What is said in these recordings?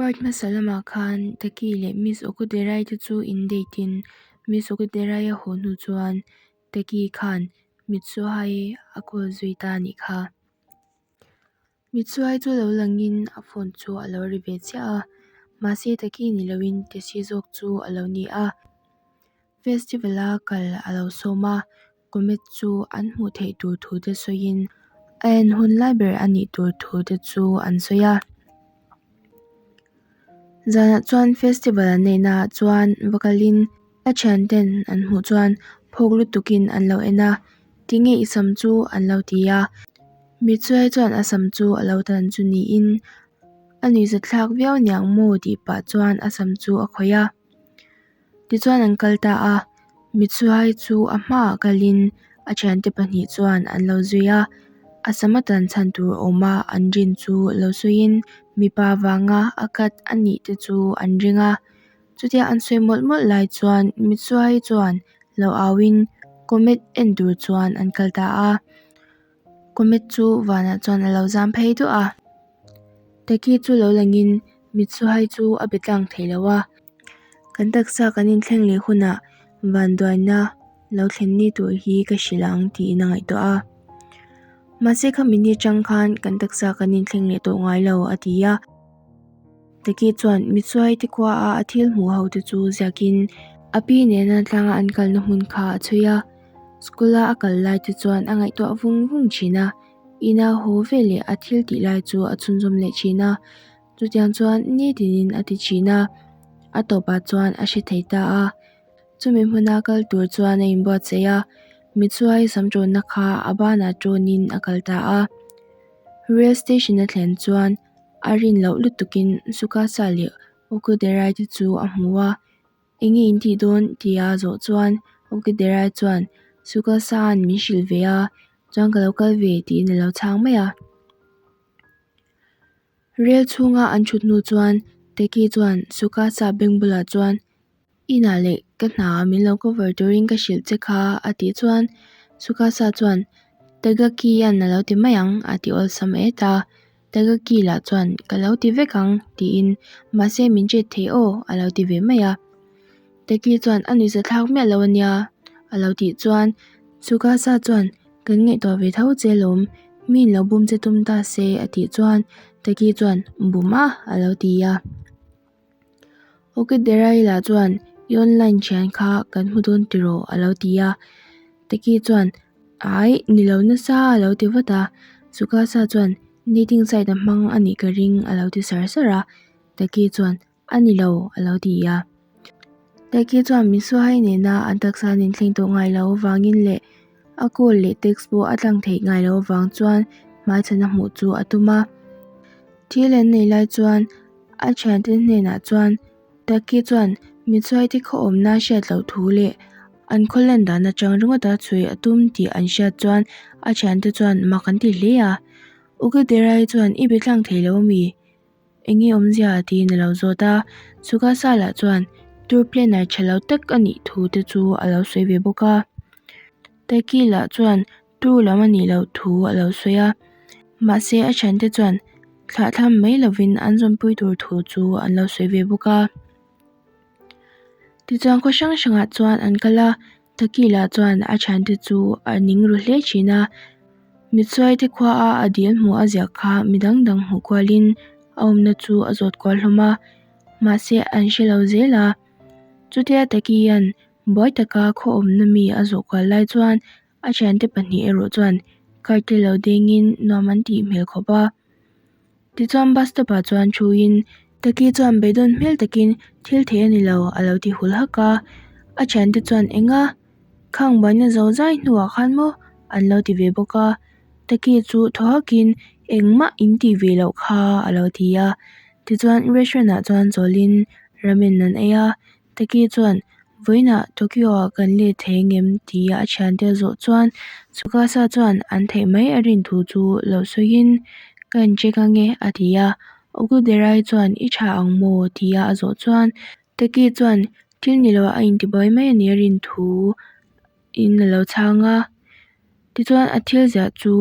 Part hmasa lamah khan Taki leh Miss Okuderai te chu in date in Miss Okuderai a haw hnu chuan Taki khan Mitsuhai a call zui ta a nih kha. Mitsuhai chu lo langin a phone chu a lo ri ve chiah a, mahse Taki ni loin Tesi zawk chu a lo ni a. Festival a kal a lo sawm a, Comet chu an hmuh theih tur thu te sawiin a en hun lai ber a nih tur thu te chu an sawi a. Zanah chuan festival an neihna ah chuan va kalin a thianten an hmuh chuan phawk lutukin an lo en a, tinge i sam chu an lo ti a. Mitsuai chuan a sam chu a lo tan chu niin a nuihzathlak viau niang maw tih pah chuan a sam chu a khawih a. Tichuan an kal ta a, Mitsuhai chu a hmaah kalin a thiante pahnih chuan an lo zui a, a sam a tan chhan tur awma an rin chu lo sawiin mipa vanga a cut a nih te chu an ring a. Chutia an sawi mawlh mawlh lai chuan Mitsuhai chuan lo auin comet en tur chuan an kal ta a. Comet chu vanah chuan a lo zam phei duah a. Taki chu lo langin Mitsuhai chu a be tlang thei lo a. Kan taksa kan inthleng leh hunah vanduaina lo thlen ni tur hi ka hrilh ang tiin a ngaihtuah a. Mahse khami ni atang khan kan taksa kan inthleng leh tawh ngai lo a ti a. Taki chuan Mitsuai te khua a a thil hmuh ho te chu ziakin a pi nena tlanga an kalna hmun kha a chhui a. School a a kal lai te chuan a ngaihtuah vung vung thin a, ina haw veleh a thil tih lai chu a chhunzawm leh thin a. Chutiang chuan nitinin a ti thin a, a tawpah chuan a hre thei ta a. Chumi hmuna kal tur chuan a inbuatsaih a, Mitsuai sam tawnna kha a banah tawnin a kal ta a. Rail station a thlen chuan a rin loh lutukin Sukasa leh Okuderai te chu a hmu a, Enge in tih dawn? tia a zawh chuan Okuderai chuan Sukasa-a'n min hrilh ve a, chuan ka lo kal ve tiin a lo chhang mai a. Rel chhunga an thut hnu chuan Teki chuan Sukasa beng bulah chuan Inah leh ka hna min lo cover turin ka hrilh che kha a tih chuan Sukasa chuan Tagaki hian a lo ti mai ang a ti awlsam et a, Tagaki lah chuan ka lo ti vek ang tiin mahse min chet thei aw a lo ti ve mai a. Teki chuan a nuihza thlak miah lo ania a lo tih chuan Sukasa chuan Kan ngaihtuah ve tho che lawm, mi in lo bum che tum ta se a tih chuan Taki chuan bum a a lo ti a. Ok Deraila chuan i online thian kha kan hmu dawn tiraw a lo ti a. Taki chuan aih ni lo nasa a lo ti vat a. Sukasa chuan dating site a hmang a nih ka ring a lo ti sar sar a. Taki chuan A ni lo, a lo ti a. Taiki chuan Misuhai nena an taksa an inthleng tawh ngai lo avangin leh a call leh text pawh a tlang theih ngai lo avang chuan hmaichhan a hmuh chu a tum a. Thil an nei lai chuan a thiante hnenah chuan Taiki chuan Mitsuhai te khaw awmna hriat loh thu leh an khaw lan dan atang ringawta chhui a tum tih an hriat chuan a thiante chuan mak an ti hle a. Ukiderai chuan i be tlang thei lo ami? Enge awmzia tiin a lo zawt a, Sukasa lah chuan tour planner tha lo tak a nih thu te chu a lo sawi ve bawk a. Taiki lah chuan tour lam a nih loh thu a lo sawi a, mahse a thiante chuan thlahthlam mai lovin an zawnpui tur thu chu an lo sawi ve bawk a. Tichuan khaw hrang hrangah chuan an kal a, Takila chuan a thiante chu a ning ru hle thin a, Mitsuaite khua a a dil hmuh a ziah kha mi dang dang hmuh kualin a awmna chu a zawt kual hlawm a, mahse an hre lo zel a. Chutia Takia'n buai taka khaw awmna mi a zawh kual lai chuan A thiante pahnih erawh chuan car te lo dengin nuam an tih hmel khawp a. Tichuan bus stop ah chuan thuin Taki chuan beidawn hmel takin thil thei a ni lo a lo ti hul hak a. A thiante chuan enga khang buaina zo zai hnuah khan maw an lo ti ve bawk a. Taki chu thaw hakin engmah in tih ve loh kha a lo ti a. Tichuan restaurant ah chuan chawlhin ramen an ei a. Taki chuan Vawiinah Tokyo ah kan let thei ngem tia a thiante a zawh chuan Tsukasa chuan an theih mai a rin thu chu lo sawiin ka in check ange a ti a, Okuderai chuan i tha ang maw tia a zawh chuan Taki chuan thil ni loah a intibuai mai a nih a rin thu in a lo chhang a, tichuan a thil ziah chu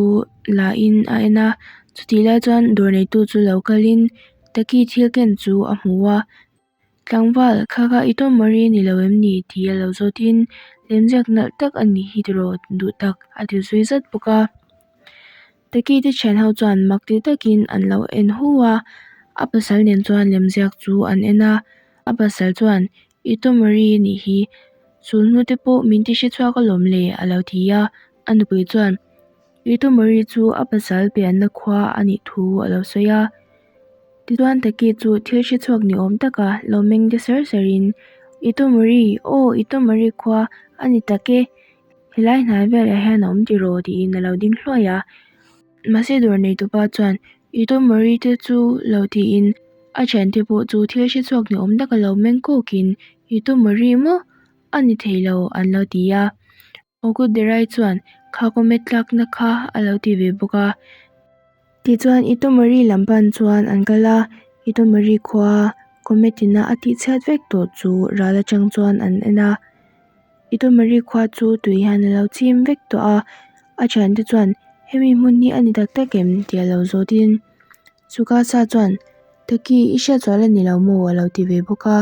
la in a en a, chutih lai chuan dawr neitu chu lo kalin. Taki thil ken chu a hmu a, Tlangval, kha kha i Tomori ni lo em ni? tia lo zawtin lemziak nalh tak a nih hi tiraw duh tak a ti zui zat bawk a. Taki te thian ho chuan mak ti takin an lo en hu a, a pasal nen chuan lemziak chu an en a, a pasal chuan i Tomori a nih hi, sulhnu te pawh min ti hre chhuak alawm le a lo ti a, a nupui chuan Itomori chu a pasal pianna khua a nih thu a lo sawi a. Tichuan Taki chu thil hre chhuak ni awm taka lo meng de sar sarin, Itomori, aw Itomori khua a ni tak e, helai hnai velah hian a awm tiraw tiin a lo ding hluai a. Mahse dawr neitupa chuan Itomori te chu lo tiin a thiante pawh chu thil hre chhuak ni awm taka lo meng kawkin, Itomori maw? A ni thei lo an lo ti a. Okuderai chuan kha comet tlakna kha a lo ti ve bawk a. Tichuan Itomori lam pan chuan an kal a, Itomori khua comet ina a tihchhiat vek tawh chu ral atang chuan an en a. Itomori khua chu tui hian a lo chim vek tawh a, a thiante chuan hemi hmun hi a ni tak tak em tih a lo zawtin Tsukasa chuan Taki i hriatsual a ni lo maw a lo ti ve bawk a.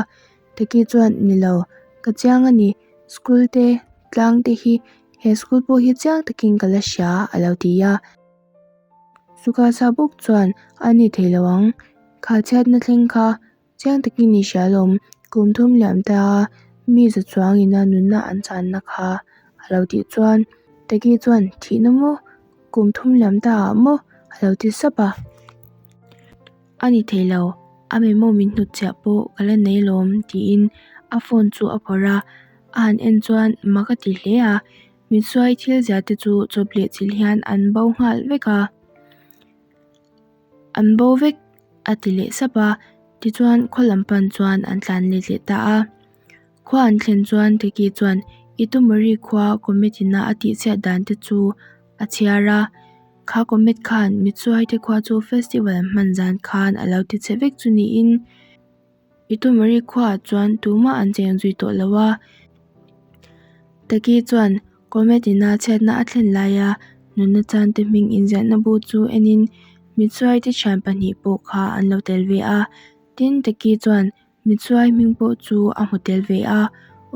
Taki chuan ni lo, ka chiang a ni. School te, tlang te hi he school pawh hi chiang takin ka la hria a lo ti a. Sukasa bawk chuan a ni thei lo ang, kha chhiatna thleng kha chiang takin i hria alawm, kum thum liam ta a mi za chuang ina nunna an channa kha a lo tih chuan Taki chuan thihna maw, kum thum liam ta ah maw a lo ti sap a. A ni thei lo, a memo min hnut chiah pawh ka la nei lawm tiin a phone chu a phawrh a, a han en chuan mak a ti hle a, mitsuai thil zia te chu chawp leh chilh hian an bo nghal vek a, an bo vek a ti leh sap a, tichuan khaw lam pan chuan an tlan let leh ta a. Khua an thlen chuan Teki chuan Itomori khua comet ina a tihchhiat dan te chu a chhiar a, kha comet khan Mitsuhai te khua chu festival an hman zan khan a lo ti chhe vek chu niin Itomori khuaah chuan tumah an cheng zui tawh lo a. Teki chuan comet ina chhiatna a thlen laia nunna chante hming inziahna bu chu enin Mitsuhai te thian pahnih pawh kha an lo tel ve a, tin Teki chuan Mitsuai hming pawh chu a hmu tel ve a,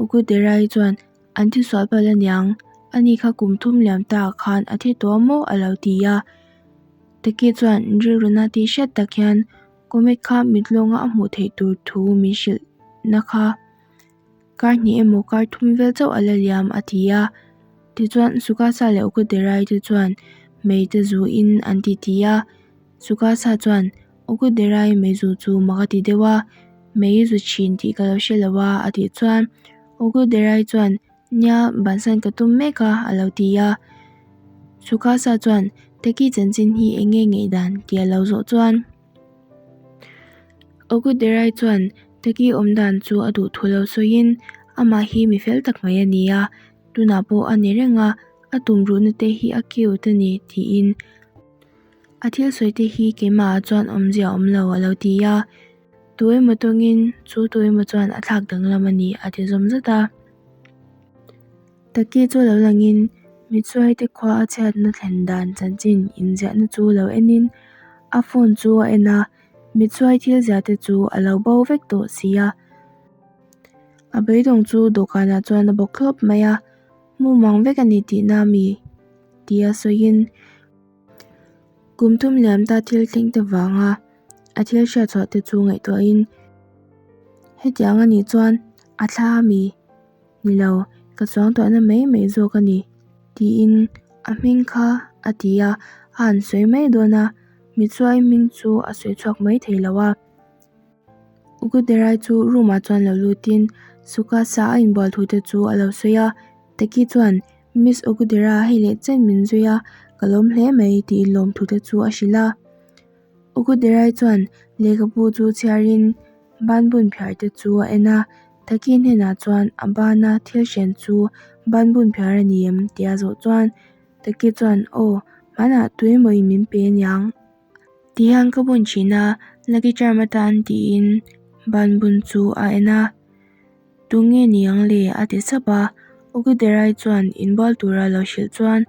Okuderai chuan an thi sual palh aniang, ani kha kum thum liam ta ah khan a thi tawh a maw a lo ti a. Taki chuan rilruna tih hriat tak hian Comet kha mitlawnga a hmuh theih tur thu min hrilh na kha kar hnih emaw kar thum vel chauh a la liam a ti a. Tichuan Sukasa leh Okuderai te chuan mei te zuin an ti ti a. Sukasa chuan Okuderai meizu chu mak a ti deuh a, mei zu thin tih ka lo hre lo a a tih chuan Okuderai chuan nia bansan ka tum mek a a lo ti a. Sukasa chuan Taki chanchin hi eng nge ngaihdan tih a lo zawh chuan Okuderai chuan Taki awm dan chu a duh thu lo sawiin amah hi mi fel tak mai a ni a, tunah pawh a ni reng a, a tumruhna te hi a cute a ni tiin A thil sawi te hi keimah ah chuan awmzia a awm lo a lo ti a, tu emaw tawngin chu tu emaw chuan a thlak danglam a ni a ti zawm zat a. Taki chu lo langin Mitsuai te khua a chhiatna thlen dan chanchin inziahna chu lo enin a phone chu a en a, Mitsuai thil zia te chu a lo bo vek tawh si a. A beidawng chu dawhkanah chuan a bawk thlawp mai a, mumang vek a ni tihna mi tia sawiin. Kum thum liam ta thil thleng te vanga a thil hriat chhuah te chu ngaihtuahin hetiang a nih chuan a thla a mi ni lo ka chuang tawhna mai mai zawk a ni tiin a hming kha a ti a, a han sawi mai dawn a, mitsuai hming chu a sawi chhuak mai thei lo a. Uguderai chu room ah chuan lo lutin Sukasa a inbual thu te chu a lo sawi a, Taki chuan Miss Ogudera hei leh chen min zui a, ka lawm hle mai tiin lawmthu te chu a hrilh a. Oguderai chuan lehkhabu chu chhiarin banbun phiar te chu a en a, Taki hnenah chuan a bana thil hren chu banbun phiar a ni em tih a zawh chuan Taki chuan aw hmanah tuemawiin min pe aniang. Tihian ka bun thin a, lucky charm atan tiin banbun chu a en a. Tunge ni ang le? a ti sap a, Okuderai chuan inbual tura lo hrilh chuan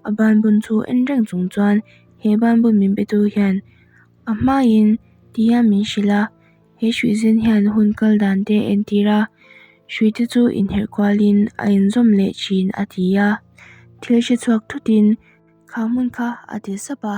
a banbun chu en reng chung chuan he banbun min pe tu hian a hmain ti. Ti hian min hrilh a, he hruihzen hian hun kal dan te a entir a, hrui te chu inherh kualin a inzawm leh thin a ti a. Thil hre chhuak thutin, Kha hmun kha a ti sap a.